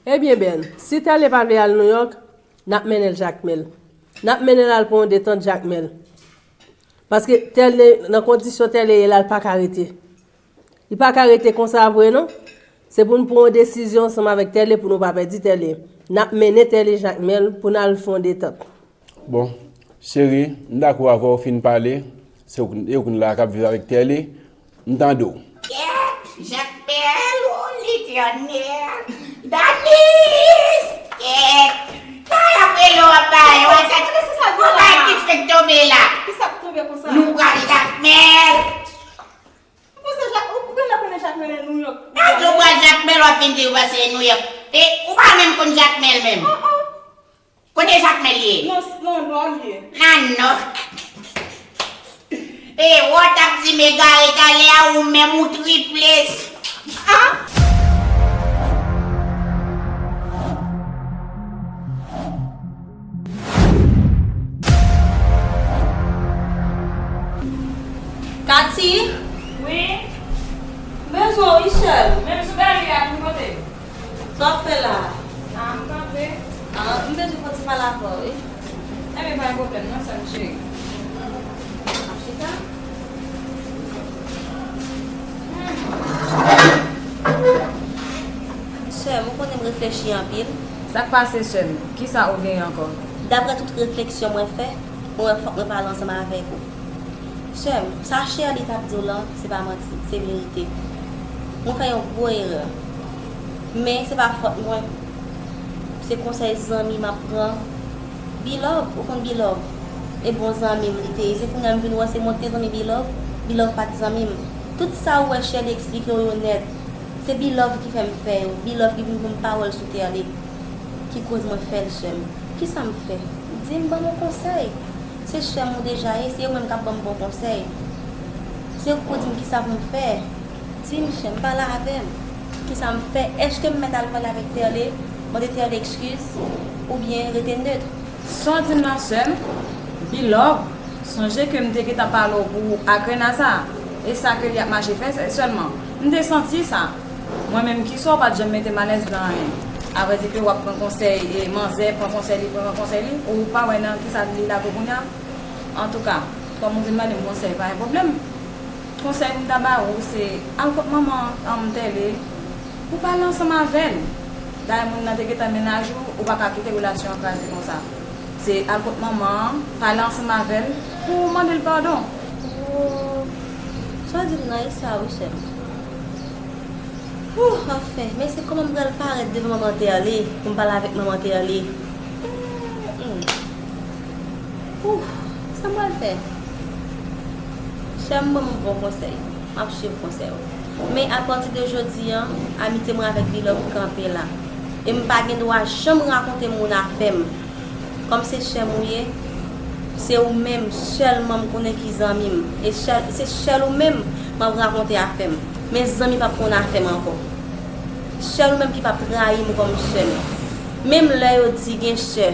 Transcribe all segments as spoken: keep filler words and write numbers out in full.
Ebyen, Ben, si Tèlè pa vle al Nouyòk, n ap mennen l Jakmèl. N ap mennen l al pran yon detant Jakmèl. Paske Tèlè, nan kondisyon Tèlè ye la, l pa ka rete. Li pa ka rete konsa vre, non. Se pou n pran yon desizyon ansanm avèk Tèlè pou nou pa pèdi Tèlè. N ap mennen Tèlè Jakmèl pou n al fè yon detant. Bon, cheri, m dakò avè w, fin pale. Se ou, e ou konn la k ap viv avèk Tèlè. M tande w. Kèt, Jakmèl, o Letènèl, Danis, kèt. Sa y ap rele w ap bay, w ap sa, se sa, ou bay ki fèk tonbe la. Ki sa k tonbe konsa? Nou pral Jakmèl. Ou panse Jak-, ou genlè konnen Jakmèl e Nouyòk. Gade, ou pral Jakmèl, w ap vin di ou pase Nouyòk. E ou pa menm konn Jakmèl menm. Oh, oh. Kote Jakmèl ye? Nan, nan Nò l ye. Nan Nò. E, w ap di m egare talè a, ou menm ou triples. Ah! Kati? Wi? M bezwen w wi, sè m. Menm sou gari a, pou kote? Sa w ap fè la a? Ah, m kanpe. Ah, m bezwen fon ti pale avè w wi. Ebyen, pa gen pwoblèm non, sè m cheri. Ap chita? Sè m, ou konnen m reflechi anpil. Sa k pase, sè m? Kisa ou genyen ankò? Daprè tout refleksyon mwen fè, mwen wè fòk mwen pale ansanm avèk ou. Sè m, sa Shirley t ap di w lan, se pa manti, se verite. Mwen fè yon gwo erè. Men se pa fòt mwen. Se konsèy zanmi m ap pran. Bilove, ou konn Bilove? E bon zanmi m li te ye. Se kounye a m vin wè se mwen ki te zanmi Bilove. Bilove pa t zanmi m. Tout sa ou wè Shirley eksplike w yo nèt, se Bilove ki fè m fè yo. Bilove ki vin pou m pa wè l sou tè li. Ki koz mwen fè l, sè m. Kisa m fè? Di m, ban m yon konsèy. Se sè m ou deja ye, se ou menm k ap ban m bon konsèy. Se ou ki pou di m kisa pou m fè. Di m, sè m, pale avè m. Kisa m fè? Èske m mèt al pale avèk Tèlè, mande Tèlè ekskiz, oubyen rete nèt? Sa w di m nan, sè m, Bilove, sonje ke m te gentan pale w pou Akrena sa, e sa ke li ap mache fè sèlman. M te santi sa. Mwen menm, kisa w pa t janm mete m alèz nan anyen. Avèdi ke w ap pran konsèy, e manzè pran konsèy li, pran konsèy li, ou pa wè nan kisa li lage w kounye a? Antouka, kòm ou vin mande m konsèy, pa gen pwoblèm. Konsèy m ta ba ou, se al kot manman an, Tèlè, pou pale ansanm avè l. Dayè moun nan te gentan mennaj ou, ou pa ka kite relasyon an kraze konsa. Se al kot manman an, pale ansanm avè l, pou mande l padon. Oh, sa w di m nan e sa wi, sè m. Ouh, anfen, men se kòman m pral parèt devan manman Tèlè, pou m pale avèk manman Tèlè. Hmm, hmm. Ouh, sa m pral fè? Sè m ban m yon bon konsèy. M ap swiv konsèy ou. Men apati de jodi a, amitye mwen avèk Bilove kanpe la. E m pa gen dwa janm rakonte moun afè m. Kòm se sè m ou ye, se ou menm sèlman m konnen ki zanmi m. E sèl, se sèl ou menm m ap rakonte afè m. Men zanmi p ap konn afè m ankò. Sèl ou menm ki p ap trayi m kòm sè m. Menm lè yo di gen sè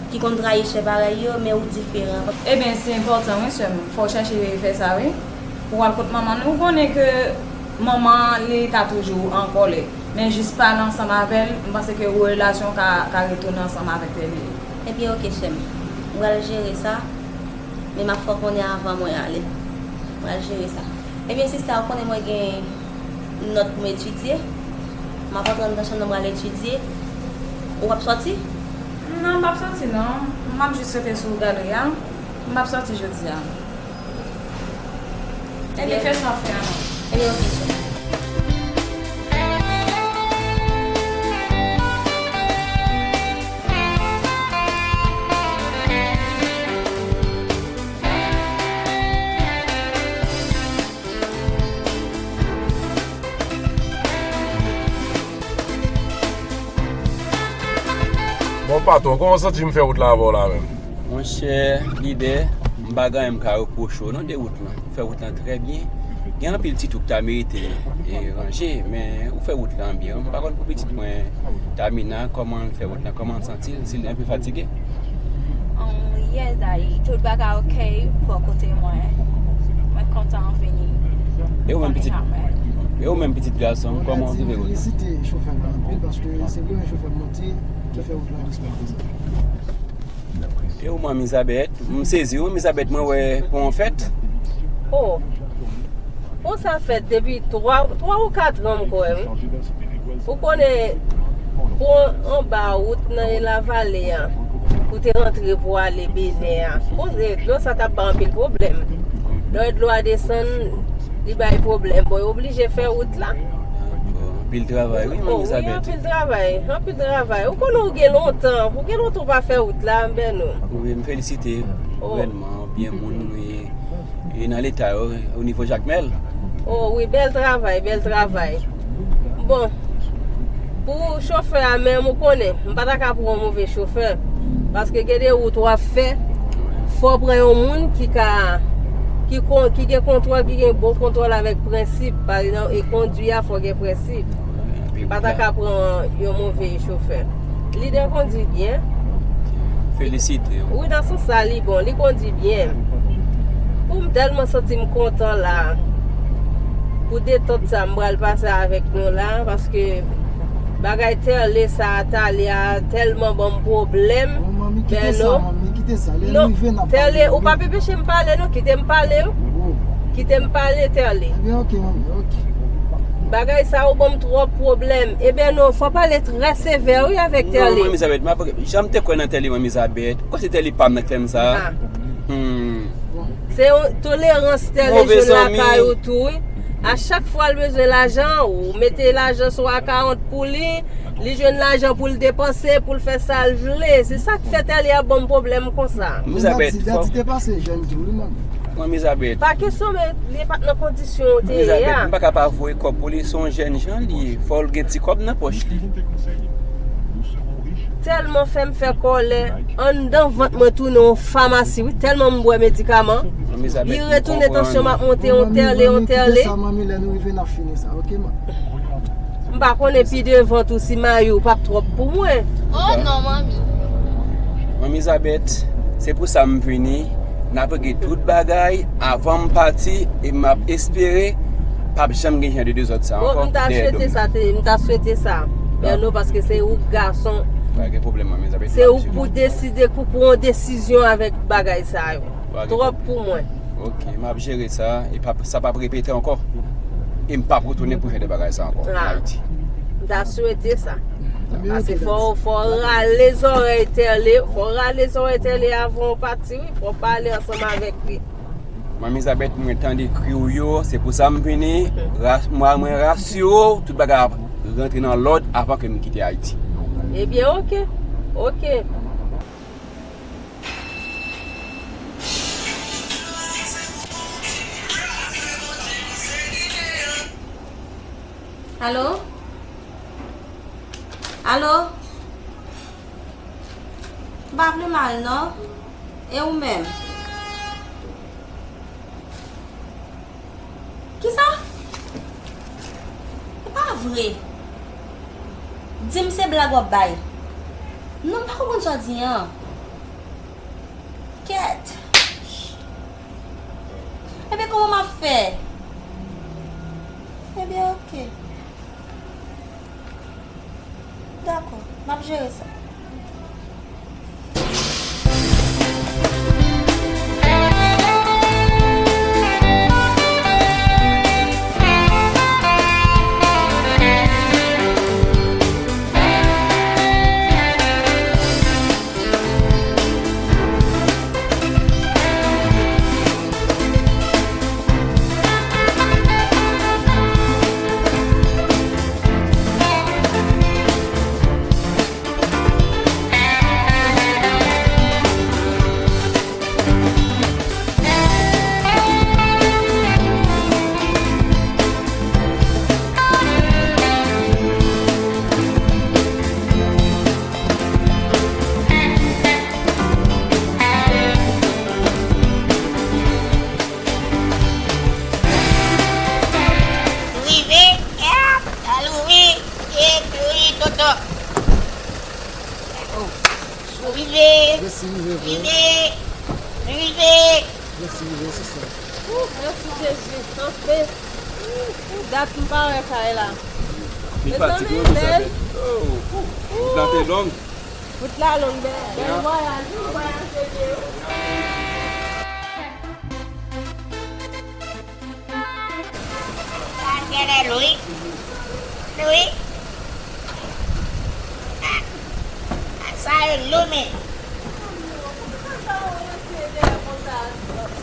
ki konn trayi sè parèy yo, men ou diferan. Ebyen, se enpòtan wi, sè m. Fò w chèche fè sa wi. Pou w al kot manman nou, ou konnen ke manman an, li ka toujou an kòlè. Men jis pale ansanm avè l, m panse ke relasyon w ka, ka retounen ansanm avèk Tèlè. Ebyen, oke, sè m. M pral jere sa, men m ap fè w konnen avan mwen ale. M pral jere sa. Ebyen, sista, ou konnen mwen gen nòt pou m etidye. M ap antre anndan chanm nan, m pral etidye. Ou p ap sòti? Non, m p ap sòti, non. M ap jis rete sou galri a. M p ap sòti jodi a. Ebyen, fè sa w fè a non. Ebyen, oke, cheri. Bon, patwon, kòman w santi m fè wout la avè w la menm? Monchè, lidè, m pa gen anyen m ka repwoche w non de wout lan. Ou fè wout lan trè byen. Gen anpil ti twou k ta merite, e, ranje, men ou fè wout lan byen. M pa konn pou pitit mwen, Tamina, kòman l fè wout lan, kòman l santi l, si l enpe fatige. Um, yes, daddy, tout bagay oke bò kote mwen. Mwen kontan vini. E ou menm, pitit? Tamina, mwen. E ou menm, pitit gason, kòman w rive rive la? Mwen felisite chofè la anpil, paske se premye chofè m monte ki fè wout la dousman konsa. E ou, Manmi Zabèt? M sezi, wi, Manmi Zabèt, mwen wè pon an fèt. Oh, pon sa fèt depi twa, twa ou kat an, m kwè, wi. Ou konnen, pon anba wout nan Lavale a, pou te rantre pou ale Benè a. Pon, e, dlo sa t ap bay anpil pwoblèm. Lè dlo a desann, li bay pwoblèm. Bon, yo oblije fè wout la. Anpil travay, wi, Manmi Zabèt. Oh, wi, anpil travay, anpil travay. Ou konnen ou gen lontan, ou gen lontan ou pa fè wout la, Bèno. Wi, m felisite gouvènman, byen moun, wi. E nan leta yo, o nivo Jakmèl. Oh, wi, bèl travay, bèl travay. Bon, pou chofè a menm, ou konnen, m pa ta ka pran yon move chofè. Paske gen de wout w ap fè, fò w pran yon moun ki ka, ki kon, ki gen kontwòl, ki gen bon kontwòl avèk prensip, pa egzanp, e kondwi a fò gen prensip. M pa ta ka pran yon move chofè. Lidè kondwi byen. Felisite w. Wi, nan sans sa, li bon, li kondwi byen. Pou m tèlman santi m kontan la. Pou detant sa, m pral pase avèk nou la, paske bagay Tèlè sa, Tèlè a tèlman ban m pwoblèm. Bon, manmi, kite sa, manmi, kite sa. Lè nou rive, n ap pale. Tèlè, ou pa peche m pale, non, kite m pale, wi. Oh. Kite m pale, Tèlè. Ebyen, ok, manmi, ok. Bagay sa yo ban m twòp pwoblèm. Ebyen, non, fò pale trè sevè, wi, avèk Tèlè. Non, Manmi Zabèt, m ap, jan m te kwè nan Tèlè, Manmi Zabèt. Kòm se Tèlè pa m nan k fè m sa. Ah. Hmm. Se yon tolerans Tèlè jwenn lakay ou tou, wi. A chak fwa l bezwen lajan, ou mete lajan sou akawont pou li, li jwenn lajan pou l depanse, pou l fè sa l vle. Se sa k fè Tèlè ap ban m pwoblèm konsa. Manmi Zabèt, dati, dati te pase jèn tou, wi, manmi. Manmi Zabèt. Pa kesyon, men li pa t nan kondisyon ou te ye a. Manmi Zabèt, m pa ka pa voye kòb pou li, se yon jèn jan li ye. Fò l gen ti kòb nan pòch li. Tèlman fè m fè kòlè, anndan vant mwen tounen yon famasi, wi, tèlman m bwè medikaman. Li retounen, tansyon m ap monte, yon Tèlè, yon Tèlè. Manmi, kite sa, manmi, lè nou rive, n ap fini sa, ok, manmi? M pa konnen pi devan tou si mayi w p ap twòp pou mwen. Oh non, manmi. Manmi Zabèt, se pou sa m vini. N ap regle tout bagay avan m pati, e m ap espere p ap janm gen jan de dezòd sa ankò. Bon, m ta swete sa, te, m ta swete sa. Bèno, paske se ou k gason. Pa gen pwoblèm, Manmi Zabèt. Se ou k pou deside, pou pran yon desizyon avèk bagay sa yo. Twòp pou mwen. Ok, m ap jere sa, e p ap, sa p ap repete ankò. E m p ap retounen pou jan de bagay sa ankò, an Ayiti. M ta swete sa. Paske fò, fò rale zòrèy Tèlè, fò rale zòrèy Tèlè avan w pati, wi. Fò pale ansanm avèk li. Manmi Zabèt, mwen tande kri w yo, se pou sa m vini. Ra-, mwen, mwen rasire w, tout bagay ap rantre nan lòd avan ke m kite Ayiti. Ebyen, ok. Ok. Alo? Alo? M pa pi mal, non. E ou menm? Kisa? E pa vre. Di m se blag w ap bay. Non, m pa konprann sa w di an. Kèt. Ebyen, kòman m ap fè? Ebyen, ok. Dakò, m ap jere sa. Rive, kèt, al ouvri, e wi, Toto. Rive. Mèsi, rive, vre. Rive. Rive. Mèsi, rive, sista. Ou, mèsi, Jezi. Anfen. Dat m pa wè kay la. Li fatige wi, Lizabeth. Oh, wout la te long. Wout la long, bèl, bèl vwayaj, wi, vwayaj de byen, wi. Sa genlè Louis. Louis. Ah, sa yo lou men.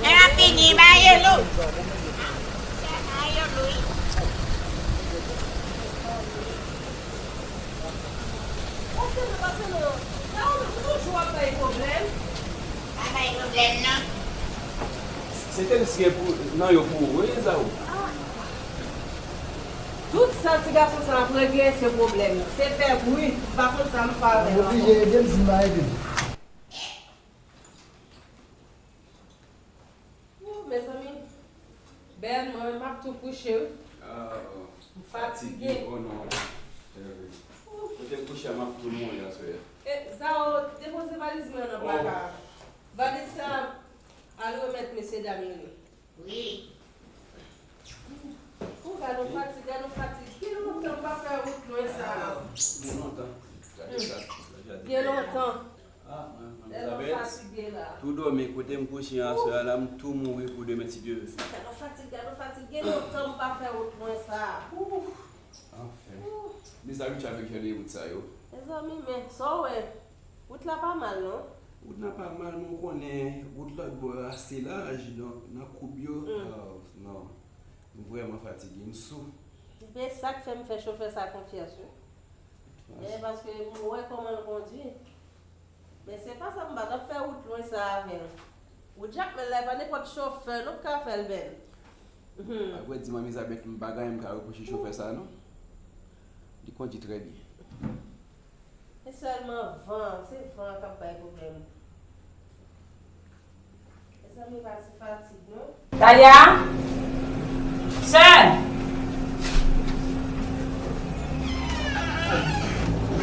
E a fini, ba yo lou. Ba yo lou. Pase non, pase non. Sa ou toujou ap bay pwoblèm. Pa bay pwoblèm non. Se te riske pou, nan yo pou ou, wi, Zao. Tout sa ti gason sa ap regle, se pwoblèm. Se fè bri, m pa konn sa m fè avè l ankò. Oblije ede m si m pa ede l. Wou, mezanmi. Bèl, mwen menm m ap tou kouche, wi. Ah, oh. M fatige. Fatige, oh non. Kote m kouche a, m ap tou mouri aswè a. E, Zao, depoze valiz mwen nan plaka. Valiz sa, al remèt mesye dam yo li. Wi. Ou gad yon fatig, gad yon fatig. Gen lontan m pa fè wout lwen sa a. Gen lontan. Gade sa. Gen lontan. Ah, mwen, mwen, Elizabeth, tou dòmi kote m kouche aswè a la, m tou mouri pou demen, si Dye vle. Gad yon fatig, gad yon fatig. Gen lontan m pa fè wout lwen sa a. Anfen. Men sa Richard menm jan de wout sa yo. Mezanmi, men sa w wè, wout la pa mal non. Wout la pa mal, men w konnen, wout lòt bò yo ase laj, donk nan koub yo, ah, non. M vrèman fatige, m sou. Men sa k fè m fè chofè sa konfyans, wi. E paske m wè kòman l kondui. Men se pa sa m pa t ap fè wout lwen sa avè l. Wout Jakmèl la, e pa nenpòt chofè non k ka fè l bèl. Apre di m, Elizabeth, m pa gen anyen m ka repwoche chofè sa non. Li kondui trè byen. E sèlman van, se van an k ap bay pwoblèm. Mezanmi, pa ti fatig non. Talia! Sè!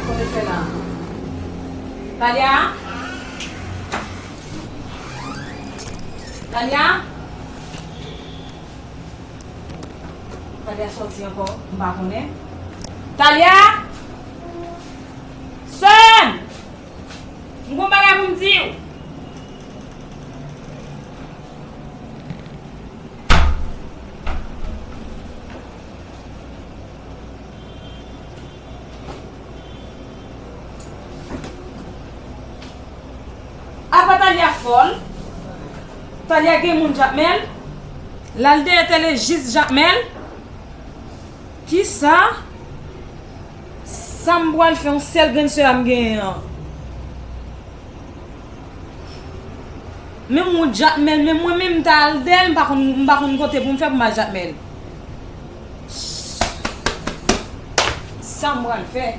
Kote sè la? Talia? Talia? Talia sòti ankò, m pa konnen. Talia! Sè m! M gon bagay pou m di w. Apa Talia fòl? Talia gen moun Jakmèl? L al dèyè tèlè jis Jakmèl? Kisa? Sa m pral fè yon sèl grenn sè a m genyen an? Menm wout Jakmèl, menm mwen menm m ta al dèyè l, m pa konn, m pa konn kote pou m fè pou m al Jakmèl. Sa m pral fè?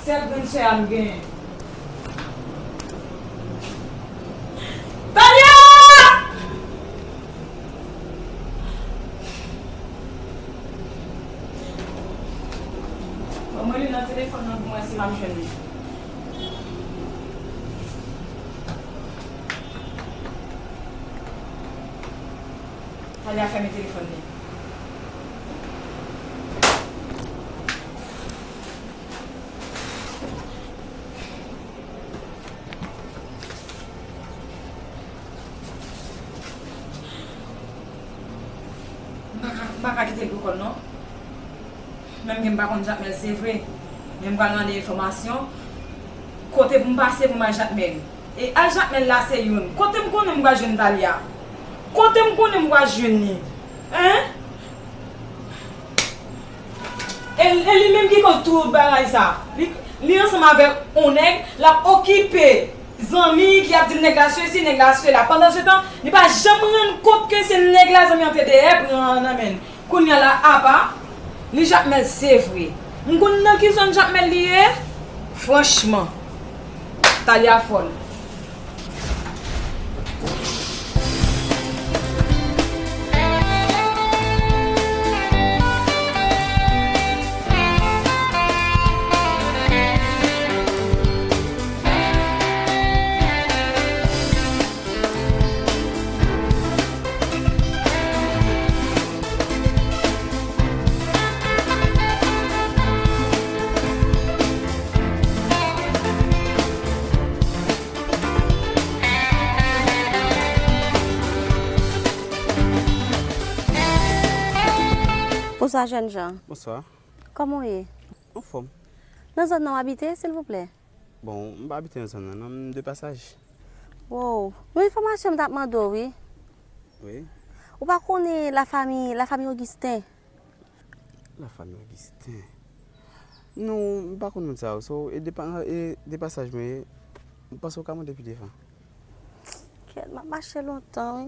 Sèl grenn sè a m genyen. Tanya! Ban mwen li nan telefòn nan pou mwen si m ap jwenn li. Tanya fèmen telefòn li. M pa ka, m pa ka kite l pou kò l non. Menm ke m pa konn Jakmèl, se vre. Men m pral mande enfòmasyon. Kote pou m pase pou m al Jakmèl? E al Jakmèl la se youn. Kote m konnen m pral jwenn Talia? Kote m konnen m pral jwenn li? Hein? E, e li menm ki koz tout bagay sa. Li, li ansanm avèk yon nèg, l ap okipe zanmi ki ap di l nèg la sesi, nèg la sela. Pandan se tan, li pa janm rann kont ke se nèg la zanmi an te dèyè pran nan men l. Kounye a la, apa, li Jakmèl, se vre. M konn nan ki zòn Jakmèl li ye? Franchman, Talia fòl. Bonswa, jènjan. Bonswa. Kòman w ye? Anfòm. Nan zòn nan w abite, silvouplè? Bon, m pa abite nan zòn nan, non, m de pasaj. Wow. Yon enfòmasyon m t ap mande w, wi. Wi. Ou pa konnen lafanmi, lafanmi Augustin? Lafanmi Augustin? Non, m pa konn moun sa yo. So, e de pa-, e de pasaj mwen ye. M panse w ka mande pi devan. Kèt, m ap mache lontan, wi.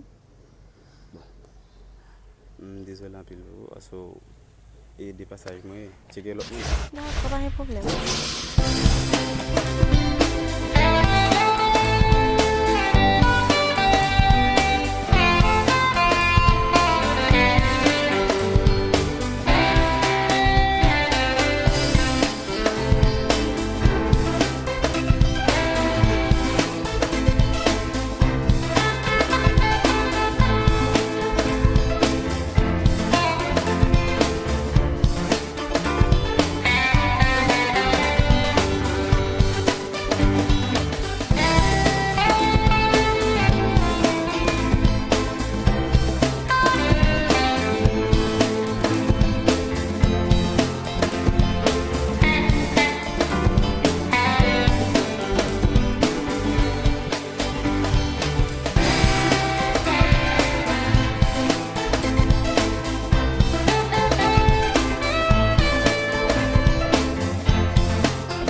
Bon. M dezole anpil pou ou, paske e de pasaj mwen ye. Tcheke lòt moun. Dakò, pa gen pwoblèm.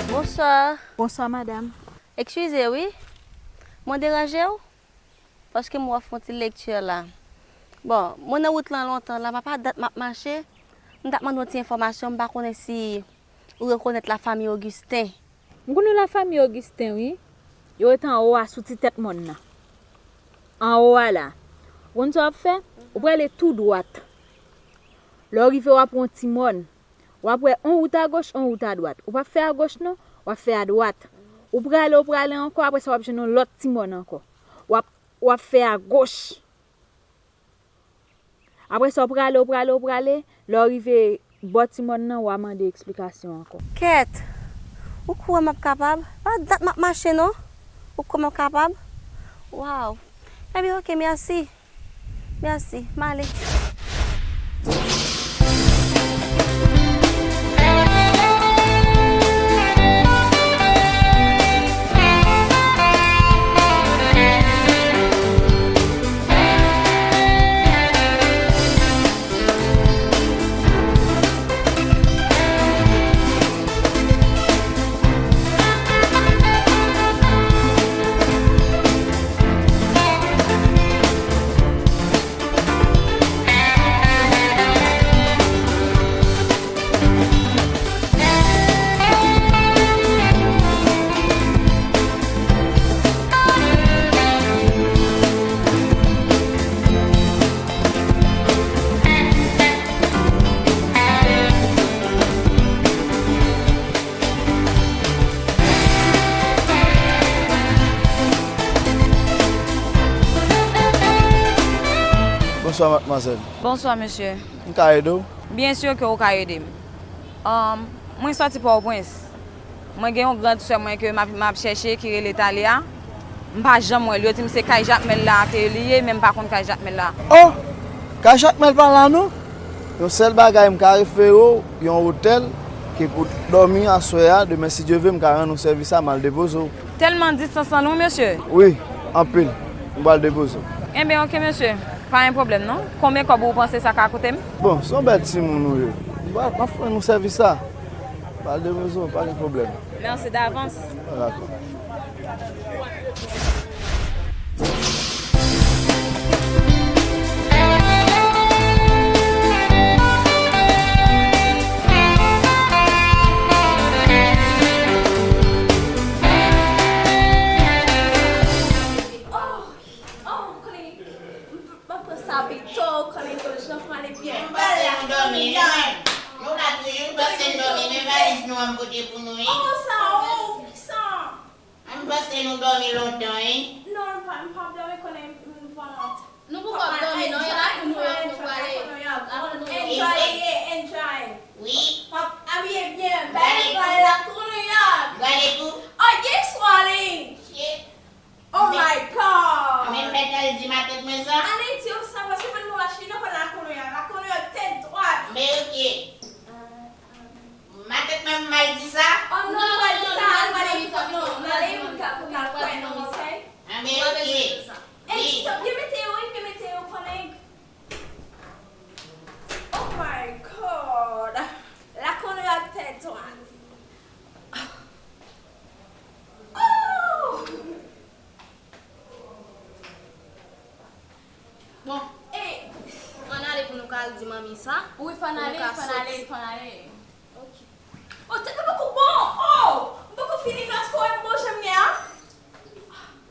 Bonswa. Bonswa, madanm. Eskize, wi. Mwen deranje w? Paske m wè w ap fè yon ti lekti la. Bon, mwen nan wout lan lontan la, m pa dat m ap mache. M t ap mande yon ti enfòmasyon, m pa konnen si ou rekonèt lafanmi Augustin. M konnen lafanmi Augustin, wi. Yo rete anwo a, sou ti tèt mòn nan. Anwo a la. Ou konn sa w ap fè? Ou prale tou dwat. Lè w rive, w ap wè yon ti mòn. W ap wè yon wout agoch, yon wout adwat. Ou p ap fè agoch non, w ap fè adwat. Ou prale, ou prale ankò, apre sa w ap jwenn yon lòt ti mòn ankò. W ap, w ap fè agoch. Apre sa, w prale, w prale, w prale, lè w rive bò ti mòn nan, w a mande eksplikasyon ankò. Kèt! Ou kwè m ap kapab? Pa dat m ap mache non. Ou kwè m ap kapab? Waw! Ebyen, oke, mèsi. Mèsi, m ale. Bonswa, madmwazèl. Bonswa, mesye. M ka ede w? Byen si ke w ka ede m. Ahn, mwen sòti Pòtoprens. Mwen gen yon grand sè mwen ke m ap, m ap chèche ki rele Talia. M pa janm wè l. Yo di m se kay Jakmèl la ke li ye, men m pa konn kay Jakmèl la. Oh! Kay Jakmèl pa la non. Yon sèl bagay m ka refere w, yon otèl ke pou dòmi aswè a, demen si Dye vle m ka rann ou sèvis la, m al depoze w. Tèlman distans lan lwen, mesye. Wi, anpil. M pral depoze w. Enben, oke, mesye. Pa gen pwoblèm non. Konbyen kòb ou panse sa ka koute m? Bon, se yon bèl timoun ou ye. M ap, m ap rann ou sèvis la. Pa de rezon, pa gen pwoblèm. Mèsi davans. Dakò. Oh, oh, konnen, m, m ap pran sa pito, konnen tou jan pale byen. Mwen panse nou dòmi, wi, men. Nou la tou, wi, m panse nou dòmi, men valiz nou an m pote pou nou, wi. Oh, sa, oh, kisa? Mwen panse nou dòmi lontan, wi. Non, m pa, m pa dòmi, konnen m, m pran nòt. Nou poko ap dòmi non, e lakou Nouyòk nou prale. Lakou Nouyòk. Enjoy, ye, enjoy. Wi. W ap abiye byen, bèl, prale lakou Nouyòk. Gade tou. Oh, guess what, Lin? Shit. Oh my God. Mwen mèt al di matant mwen sa. Ale di yo sa, paske fò n pran machin nan, pran lakou Nouyòk. Lakou Nouyòk tèt dwat. Anben, oke. Matant mwen, m mal di sa? Oh non, m pa di sa, m pa di sa, non. M ale pou ka, pou ka kwè non, oke? Anben, oke. Hey, stop, gen meteo, wi, gen meteo, konnen. Oh my God. Lakou Nouyòk tèt dwat. Oh! Bon, ann ale pou nou ka al di manmi sa. Wi, fò n ale, fò n ale, fò n ale. Ok. Oh, tèt la poko bon. Oh, m poko fini, men èske w wè m bon jan m ye a?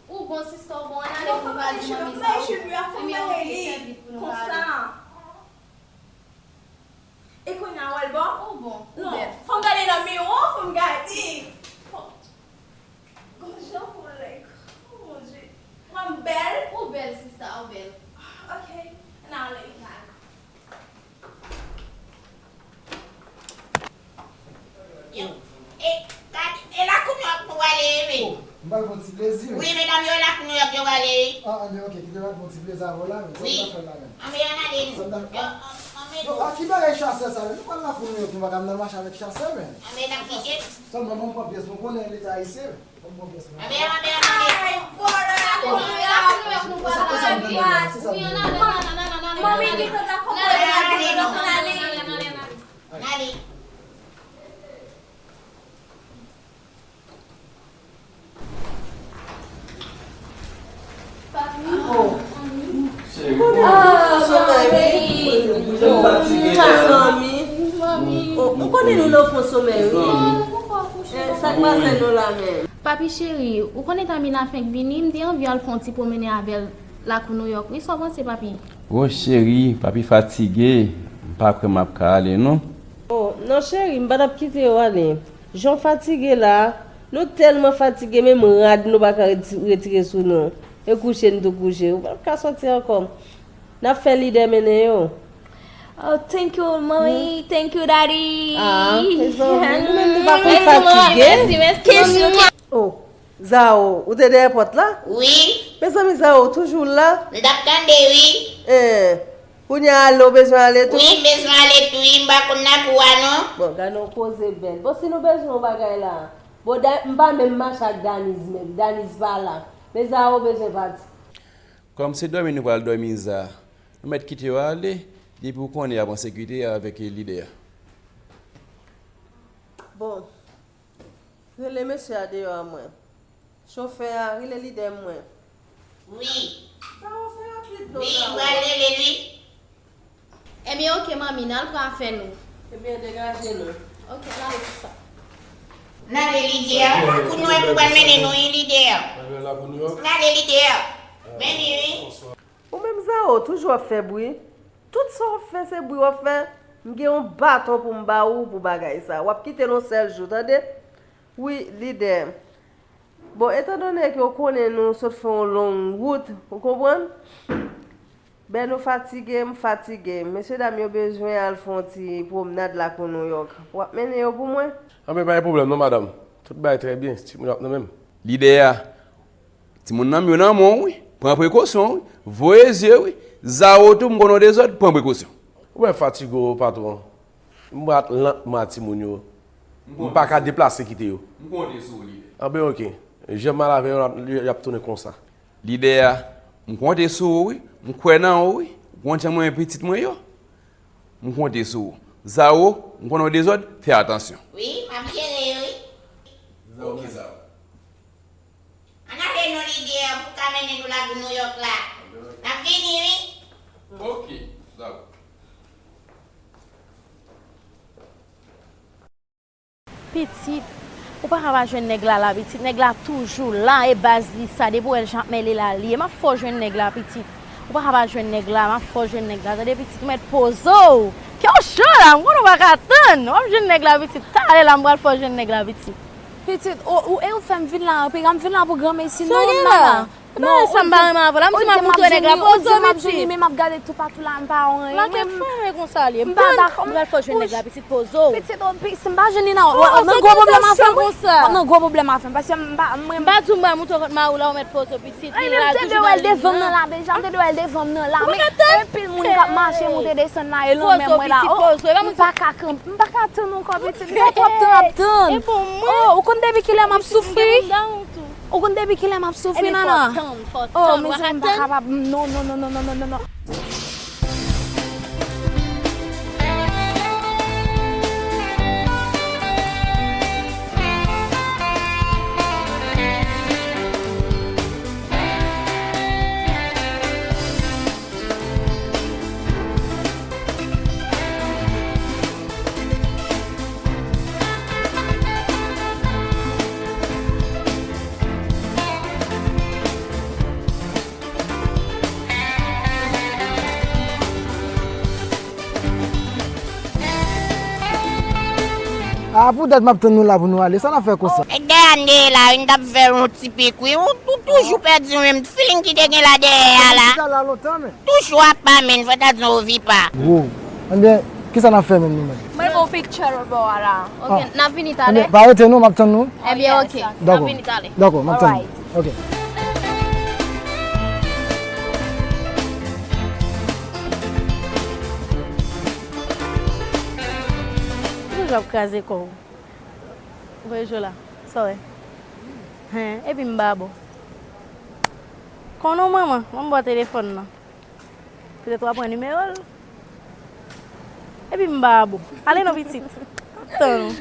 Ou bon, sista, ou bon, ann ale pou nou ka al di manmi sa. Ebyen, ok, fè vit pou nou ka ale. E kounye a, w wè l bon? Ou bon, ou bèl. Non, fò m gade nan miwa, fò m gade. Fò, gon jan pou l, like, oh mon Dieu. Mwen m bèl? Ou bèl, sista, ou bèl. Ok, ann ale. Yo, e, gade, e Lakou Nouyòk nou prale, wi. Oh, m pral fè yon ti plezi, wi. Wi, medam yo, Lakou Nouyòk yo prale, wi. Ah, anben, ok, kite m al fè yon ti plezi avè w la, men. Wi. Sa m ta fè la, men? Anben, ann ale, nou. Sa m ta... Yo, a ki bagay chasè sa, men? Nou pral Lakou Nouyòk, nou pa ka nan mache avèk chasè, men. Anben, n ap kite. Sèlman, ban m pran pyès, mwen konnen leta ayisyen, men. Ban m pran pyès, mwen. Anben, anben, ann ale. Ay, bòlè, Lakou Nouyòk, Lakou Nouyòk, nou pral ale. Wi, ann ale, ann ale, ann ale, ann ale. Manmi, kite w ta konprann, ann ale, ann ale, ann ale. Ann ale. Papi. Oh. Cheri. Ah, manmi. Manmi. Oh, ou konnen nou nan fon somèy, wi. Eh, sa k pase nou la menm? Papi cheri, ou konnen Tamina fenk vini, m te anvi al fè yon ti pwomennen avè l Lakou Nouyòk, wi. Sa w panse, papi? Oh, cheri, papi fatige. M pa kwè m ap ka ale, non. Oh, non, cheri, m pa t ap kite w ale. Jan w fatige la, nou tèlman fatige, menm rad nou pa ka reti-, retire sou nou. E kouche, n tou kouche. Ou p ap ka sòti ankò. N ap fè Lidè mennen yo. Oh, thank you, manmi. Thank you, daddy. Ah, mezanmi, nou menm nou pa konn fatige. Mèsi, mèsi, manmi. Oh, Zao, ou te dèyè pòt la? Wi. Mezanmi, Zao, ou toujou la? M t ap tande, wi. Eh, kounye a ale, ou bezwen ale tou? Wi, m bezwen ale tou, wi, m pa konn nan kou a, non. Bon, gade yon koze bèl. Bon, si nou bezwen yon bagay la, bon, da-, m pa menm mache ak Daniz menm. Daniz pa la. Men Zao bezwen pati. Kòm se dòmi nou pral dòmi, Za, nou mèt kite yo ale, depi ou konnen y ap an sekirite avèk lidè a. Bon, rele mesye a deyò a mwen. Chofè a, rele lidè mwen. Wi. Sa w fè rapid non. Wi, m pral rele l, wi. Ebyen, oke, manmi, n al pran afè nou. Ebyen, degaje nou. Oke, n ale, sista. N ale, lidè a. Lakou Nouyòk nou pral mennen nou, wi, lidè a. N ale, lidè a. Mennen, wi. Ou menm, Zao, toujou ap fè bri. Tout sa w ap fè, se bri w ap fè. M gen yon baton pou m ba ou pou bagay sa. W ap kite l yon sèl jou, tande? Wi, lidè. Bon, etandone ke w konnen nou sot fè yon long wout, ou konprann? Ben, nou fatige, m fatige. Mesye dam yo bezwen al fè yon ti pwomnad Lakou Nouyòk. W ap mennen yo pou mwen? Anben, pa gen pwoblèm non, madanm. Tout bagay trè byen, timoun yo ap nan men m. Lidè a, timoun nan m yo nan men w, wi. Pran prekosyon, wi. Voye zye, wi. Zao tou, m konnen w dezòd, pran prekosyon. Ou wè fatige w, patwon. M ap lantman a timoun yo. M pa ka deplase kite yo. M konte sou ou, lidè. Anben, oke. Jan m al avè yo, y ap tounen konsa. Lidè a, m konte sou ou, wi. M kwè nan ou, wi. Ou konn jan mwen renmen pitit mwen yo. M konte sou ou. Zao, m konnen w dezòd, fè atansyon. Wi, m ap jere yo, wi. Zao, men Zao. Ann ale non, lidè a, pou ka mennen nou Lakou Nouyòk la. N ap vini, wi. Oke, Zao. Pitit, ou pa ka pa jwenn nèg la la, pitit. Nèg la toujou la, e baz li sa, depi w wè l jan ap mele la, li ye. M ap fè w jwenn nèg la, pitit. Ou pa ka pa jwenn nèg la, m ap fè w jwenn nèg la. Tande, pitit, ou mèt poze w. Kè w cho la, m konnen w pa ka tann. W ap jwenn nèg la, pitit. Talè la, m pral fè w jwenn nèg la, pitit. Pitit, ou, ou, e ou fè m vin la, anpil, m vin la pou granmesi non, mama. Non, sa m pa renmen avè w la, m di m ap montre nèg la pozo pitit. Men m ap gade toupatou la, m pa wè anyen. Lakèt fèmen konsa li ye. M pral fè w jwenn nèg la pitit pozo. Pitit, o, pi-, si m pa jwenn li nan, w ap nan gwo pwoblèm avè m, wi. W ap nan gwo pwoblèm avè m, paske m pa, mwen. M pa di w m pral montre w kont mari w la, ou mèt pozo pitit. Li la toujou nan liy nan. M te dwe wè l devan m nan la deja, m te dwe wè l devan m nan la, men anpil moun k ap mache, moute, desann la, e lanmè mwen la, o, m pa ka kanpe, m pa ka tann ankò, pitit, m fè twòp tan ap tann. O, ou konn depi kilè m ap soufri? Ou konn depi kilè m ap soufri, Nana? O, mezanmi, m pa kapab. Non, non, non. A, poutèt m ap tann nou la pou nou ale, sa n ap fè konsa? Nèg dèyè a n dèyè la, wi, n t ap fè yon ti pik, wi. Ou, ou toujou pèdi yon menm feeling ki te gen la dèyè a la. Toujou apa, men, fò ta di yon ovi pa. Wo. Ebyen, kisa n ap fè menm nou menm? Mwen, bon picture bò a la. Ok, n ap vini talè. Ebyen, pa rete non, m ap tann nou. Ebyen, ok. Dakò. N ap vini talè. Dakò, m ap tann nou. Ok. Ou toujou ap kraze kò w. Voye je w la. Sa w wè? Hen, epi m ba bò. Konnen w manman, ban m bò telefòn nan. Petèt w a pran nimewo l. Epi m ba bò. Ale non pitit. M ap tann ou.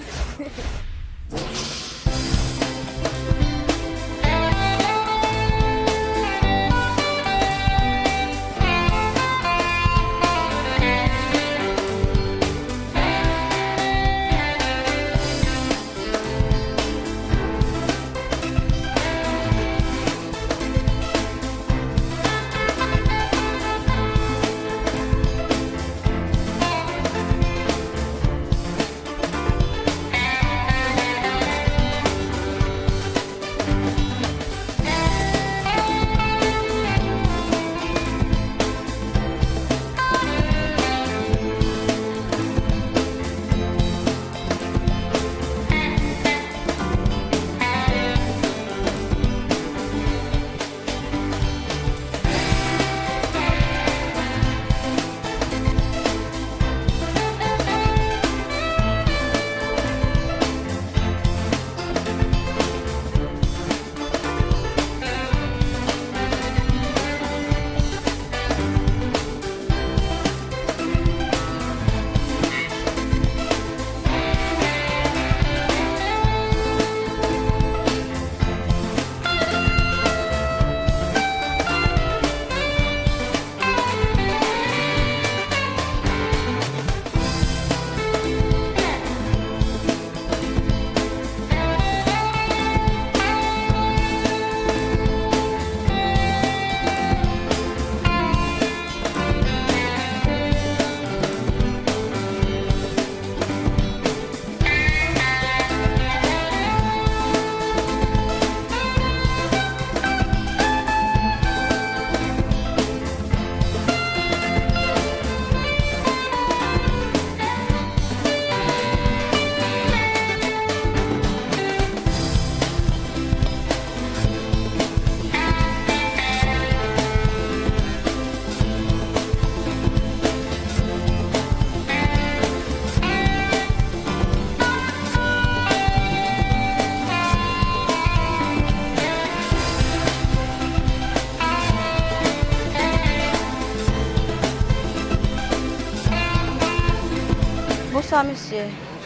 Bonswa, mesye.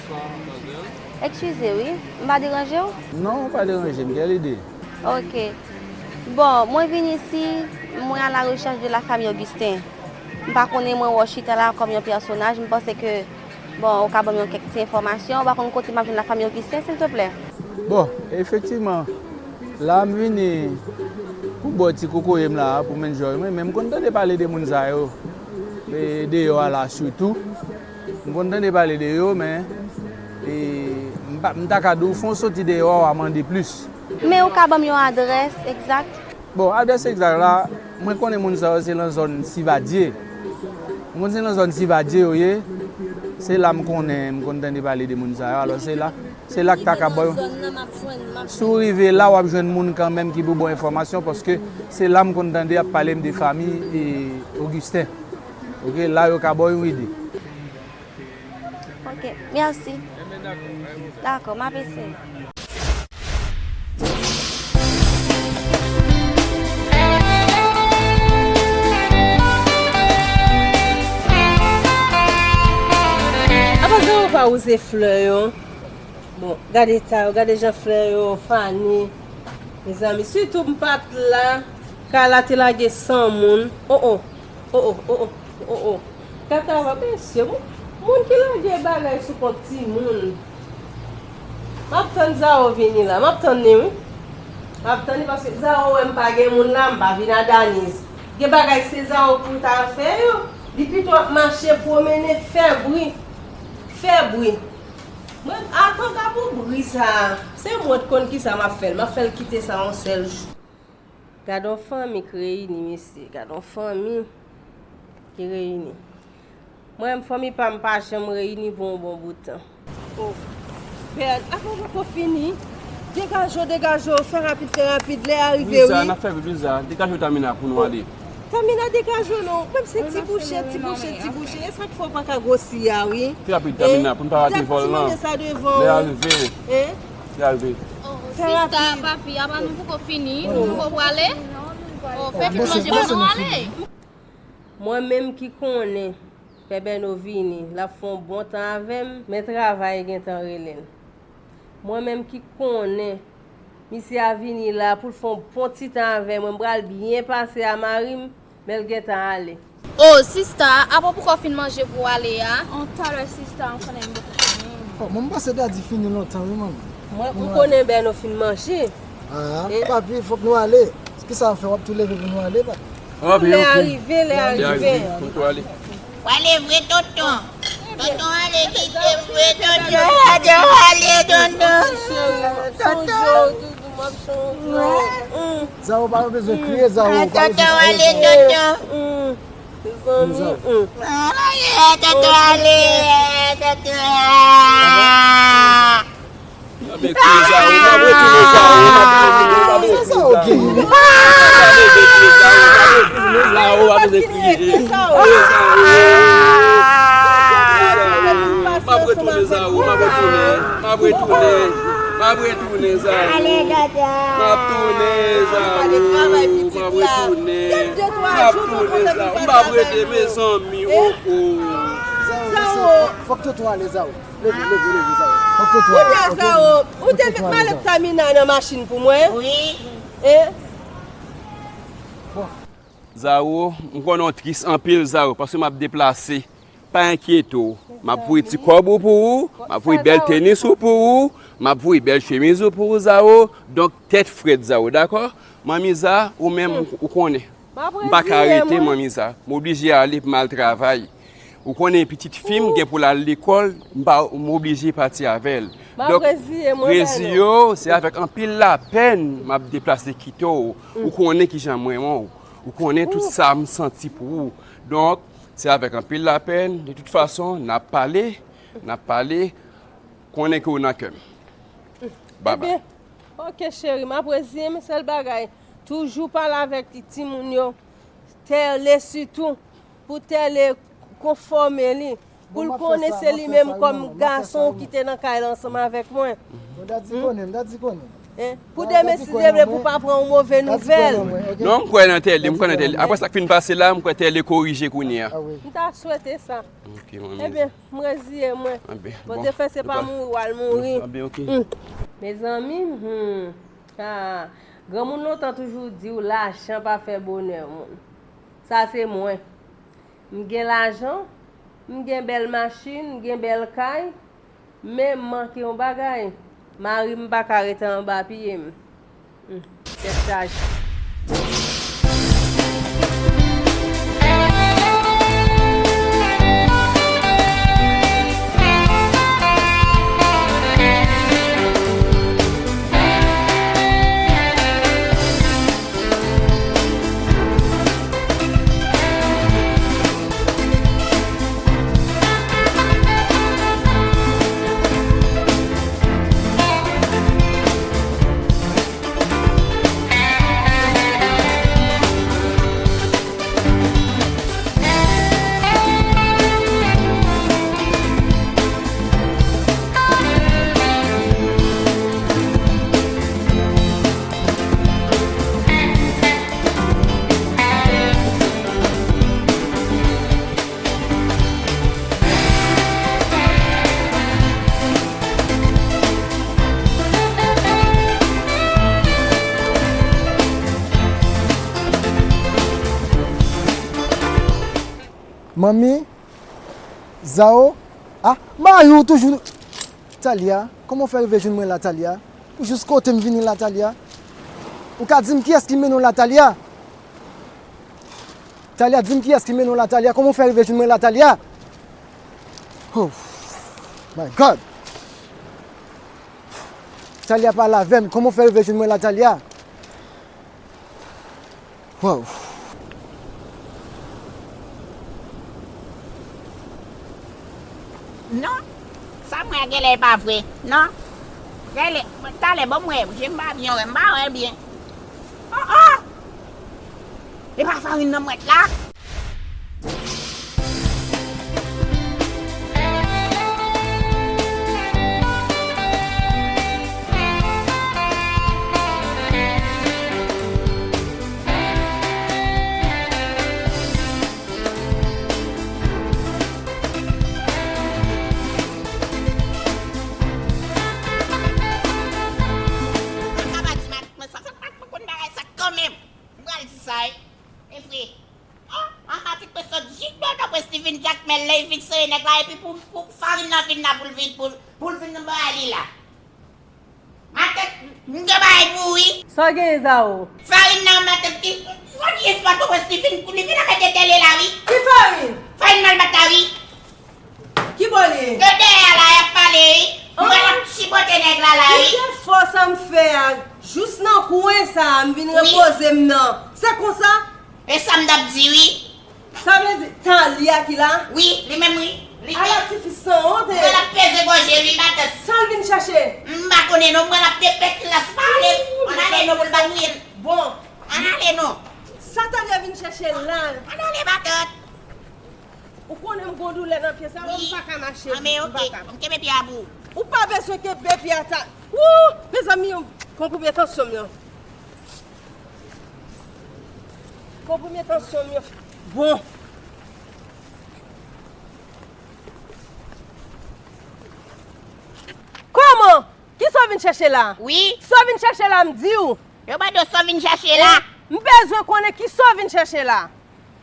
Bonswa, madmwazèl. Eskize, wi. M pa deranje w? Non, ou pa deranje m. Kèl ide? Ok. Bon, mwen vin isi, mwen a la rechèch de la famille Augustin. M pa konnen, mwen wè w chita la kòm yon pèsonaj, m panse ke, bon, ou ka ban m yon kèk ti enfòmasyon, ou pa konn kote m ap jwenn la famille Augustin, silteplè? Bon, efektivman, la m vini pou bò ti kokoye m la, pou m enjoy mwen, men m konn tande pale de moun sa yo, e, deyò a la sitou. M konn tande pale de yo, men, e, m pa, m ta ka di w, fò w soti deyò a, w a mande plis. Men ou ka ban m yon adrès egzak? Bon, advèsè egzak la, mwen konnen moun sa yo se nan zòn Sivadye. Mwen konn se nan zòn Sivadye yo ye. Se la m konnen, m konn tande pale de moun sa yo. Alò, se la, se la k ta ka ba yo. Si w rive la, w ap jwenn moun kanmenm ki pou ba w enfòmasyon, paske se la m konn tande y ap pale m de fanmi e Augustin. Oke, la yo ka ba w yon ide. Ok, mèsi. Dakò, m ap eseye. Apa Zao pa wouze flè yo? Bon, gade eta yo, gade jan flè yo fane. Mezanmi, sitou m pa t la, kay la te lage san moun. Oh, oh, oh, oh, oh, oh, oh, oh. Kaka va, mesye, moun, moun ki lage bagay sou kont timoun. M ap tann Zao vini la, m ap tann li, wi. M ap tann li paske Zao wè m pa gen moun la, m pa vin a Daniz. Gen bagay se Zao pou l ta fè yo. Li pito ap mache pwomennen, fè bri. Fè bri. Mwen, atan ka pou bri sa a. Se mwen t konn kisa m ap fè l. M ap fè l kite sa yon sèl jou. Gad on fanmi k reyini, mesye. Gad on fanmi ki reyini. Mwen menm, fanmi pa m pa janm reyini pou yon bon bout tan. Oh. Bèl, apa w poko fini? Degaje w, degaje w, fè rapid, fè rapid, lè a rive, wi. Wi, sa, n ap fè piblisite a. Degaje w, Tamina, pou nou ale. Tamina, degaje w non. Menm se ti bouche, ti bouche, ti bouche. E sa k fè w pa ka gwosi a, wi. Pi rapid, Tamina, pou n pa rate vòl lan. Lè a rive. Lè a rive. Oh, sista, papi, apa nou poko fini? Nou poko prale? Oh, fè vit manje pou nou ale. Mwen menm ki konnen Pè Bèno vini, l ap fè yon bon tan avè m, men travay gentan rele l. Mwen menm ki konnen misye a vini la pou l fè yon bon ti tan avè mwen, m pral byen pase a mari m, men l gentan ale. Oh, sista, apa w poko fin manje pou w ale a? On talè, sista, m konnen m poko fini. Oh, mwen m panse Daddy fini lontan, wi, manmi. Mwen, m konnen Bèno fin manje. Ah, papi, fòk nou ale. Kisa w ap fè? W ap tou leve pou nou ale, papi? Lè a rive, lè a rive. Fòk nou ale. W ale vre, tonton. Tonton ale kite m vre, tonton. Tonton ale, tonton. Tonton. Zao, pa bezwen kriye, Zao. Tonton ale, tonton. Mezanmi. Tonton ale, tonton. Mwen ap retounen Zao, mwen ap retounen Zao, mwen ap retounen Zao. Mwen ap retounen Zao, mwen ap retounen Zao. Mwen ap retounen Zao, mwen ap retounen, mwen ap retounen, mwen ap retounen Zao. Mwen ap tounen Zao, mwen ap retounen. Mwen ap tounen Zao, mwen ap rete mezanmi, oh, oh. Zao, fòk tonton ale, Zao. Leve, leve, leve, Zao. Fòk tonton ale. Kounye a, Zao, ou te met malèt Tamina nan machin pou mwen? Wi. E? Zao, m konnen w tris anpil, Zao, paske m ap deplase. Pa enkyete w. M ap voye ti kòb ou pou ou, m ap voye bèl tenis ou pou ou, m ap voye bèl chemiz ou pou ou, Zao. Donk, tèt frèt, Zao, dakò? Manmi Za, ou menm, ou konnen. M pa ka rete, manmi Za. M oblije ale pou m al travay. Ou konnen pitit fi m gen pou l al lekòl, m pa, m oblije pati avè l. Donk, reziye w, se avèk anpil lapèn m ap deplase kite w. Ou konnen kijan m renmen w. Ou konnen tout sa m santi pou ou. Donk, se avèk anpil lapèn, de tout fason, n ap pale, n ap pale, konnen ke w nan kè m. Babay. Ebyen, oke, cheri, m ap reziye m, sèl bagay. Toujou pale avèk timoun yo, Tèlè sitou, pou Tèlè konfòme li, pou l konnen se li menm kòm gason ki te nan kay la ansanm avèk mwen. Bon, Daddy konnen, Daddy konnen. Pou demen, si Dye vle, pou pa pran yon move nouvèl. Non, m kwè nan Tèlè, m kwè nan Tèlè. Apre sa k fin pase la, m kwè Tèlè korije kounye a. M ta swete sa. Ok, manmi. Ebyen, m reziye mwen. Bondye fè se pa mouri w al mouri. Mezanmi, hmm. Ah, granmoun lontan toujou di w lajan pa fè bonè moun. Sa se mwen. M gen lajan, m gen bèl machin, m gen bèl kay, men m manke yon bagay. Mari m pa ka rete anba pye m. Hmm, tèt chaje. Manmi, Zao, ah, Mayou toujou. Talia, kòman w fè rive jwenn mwen la, Talia? Ou jis kote m vini la, Talia? Ou ka di m kiyès ki mennen w la, Talia? Talia, di m kiyès ki mennen w la, Talia? Kòman w fè rive jwenn mwen la, Talia? Oh, my God! Talia pale avè m, kòman w fè rive jwenn mwen la, Talia? Wow. Non, sa m wè a genlè e pa vre. Non. Genlè, talè, ban m wè, je m pa byen wè, m pa wè byen. Oh, oh! E pa farin nan m wèt la? Mwen sa fè pa konn bagay sa kanmenm. M pral di sa, wi. E vre. Oh, an matik mwen sot jis bò tankou Steven Jakmèl lè li vin sere nèg la, epi pou, pou farin nan vin la pou l vin, pou, pou l vin nan bay li la. Matant, m gen bagay pou ou, wi. Sa w genyen, Zao? Farin nan, matant, ki, ki fò ki espwa tankou Steven, li vin nan mete tele la, wi. Ki farin? Farin nan l bat la, wi. Ki bò li ye? Yo dèyè a la, y ap pale, wi. Mwen ap chipote nèg la la, wi. Ou te fò sa m fè a. Jis nan kwen sa a, m vin repoze m nan. Se konsa? E sa m t ap di, wi. Sa vle di, Talia ki la? Wi, li menm, wi. Li ala ti fi sanwont, e. Mwen ap peze gòj li, matant. Sa l vin chèche? M pa konnen, non, mwen ap depèt la, se pa ale. Ann ale, non, pou l pa touye l. Bon. Ann ale, non. Sa Talia vin chèche la? Ann ale, matant. Ou konnen m gon doulè nan pye sa, m pa ka mache, m pa ka. Wi. An, men oke, m kenbe pye a pou ou. Ou pa bezwen kenbe pye a ta. Wou! Mezanmi, konprime tansyon m nan. Konprime tansyon m yo. Bon. Kòman? Kisa w vin chèche la? Wi. Sa w vin chèche la, m di w. Yo mande w sa w vin chèche la. Eh, m bezwen konnen kisa w vin chèche la.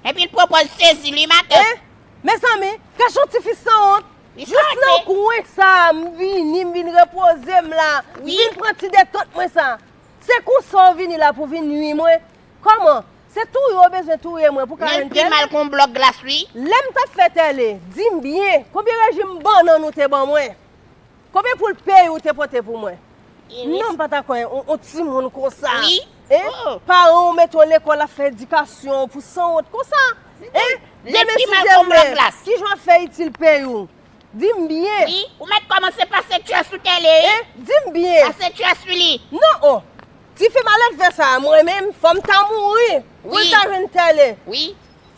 Epi l pwopòz sezi li, matant. Eh, mezanmi, gad yon ti fi sanwont. Jis nan kwen sa a, m vini, m vin repoze m la. Wi. M vin pran ti detant mwen sa. Se konsa w vini la pou vin nwi mwen? Kòman? Se touye w bezwen touye mwen pou karantèn? Men l pi mal k on blòk glas, wi. Lè m t ap fè tèle, di m byen, konbyen rejim bannann ou te ban mwen? Konbyen poul peyi ou te pote pou mwen? Non, m pa ta kwè on, on timoun konsa. Wi. Hein? Oh. Paran w mete w lekòl ap fè edikasyon pou sanwont konsa. Hein? Demen si Dye vle, kijan w ap fè itil peyi w? Di m byen. Wi, ou mèt kòmanse pase tyè sou tèle, wi. Hein? Di m byen. Pase tyè sou li. Non, oh. Tifi malelve sa, mwen menm, fò m ta mouri pou l ta jwenn tèle. Wi.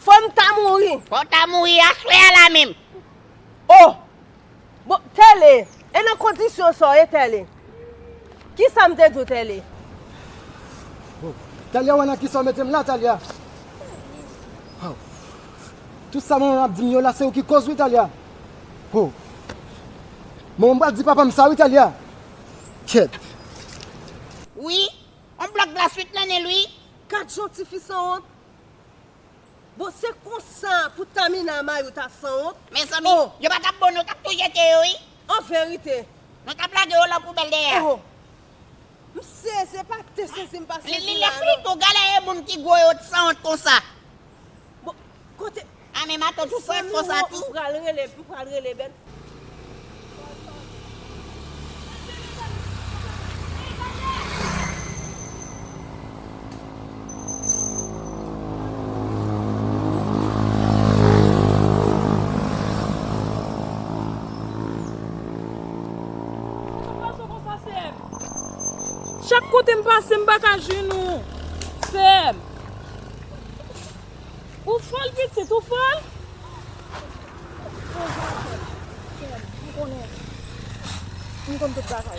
Fò m ta mouri. Fò w ta mouri aswè a la menm. Oh! Bon, tèle, e nan kondisyon sa w ye, tèle? Kisa m te di w, tèle? Oh, Talia, wè nan kisa w mete m la, Talia. Oh. Tout sa manman m ap di m yo la, se ou ki koz, wi, Talia. Oh. Manman m pral di papa m sa, wi, Talia. Kèt. Wi, on blòk glas wi t nan nen l, wi. Gad jan tifi sanwont. Bon, se konsa pou Tamina Mayou ta sanwont? Mezanmi, oh, yo pa t ap bon, nou t ap tou jete yo, wi. An verite. Nou t ap lage yo lan poubèl dèyè a. Oh. M sezi, pa te sezi, m pa sezi la, non. Li, li lè fini tou, gade e moun ki gwo yo t sanwont konsa. Bon, kote? A, men matant ou sanwont konsa tou. M pral rele, m pral rele bèl. Chak kote m pase, m pa ka jwenn ou. Sè m. Ou fòl, pitit, ou fòl? M konnen. M konn tout bagay.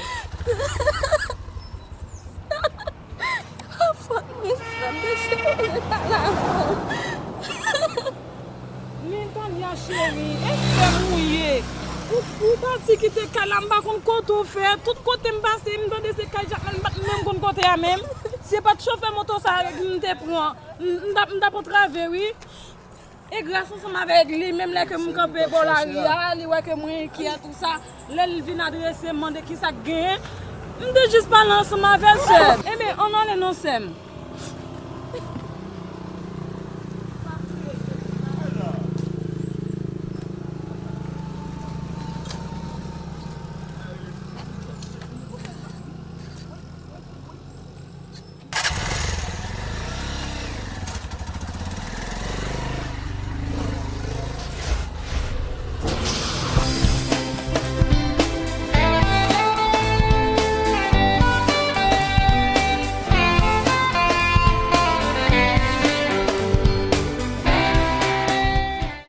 Fòk mwen santi se pa la. Men Tanya cheri, e frè m ou ye. Ou, ou pati kite kay la, m pa konn kote w fè. Tout kote m pase, m tande se kay Jakmèl, m pa t menm konn kote a menm. Se pa t chofè moto sa a m te pran. M, m t ap, m t ap antrave, wi. E gras ansanm avèk li, menm lè ke m kanpe bò lari a, li wè ke mwen enkyè, tou sa. Lè l vin adrese m, mande kisa k genyen, m te jis pale ansanm avè l, sè m. Ebyen, ann ale non, sè m.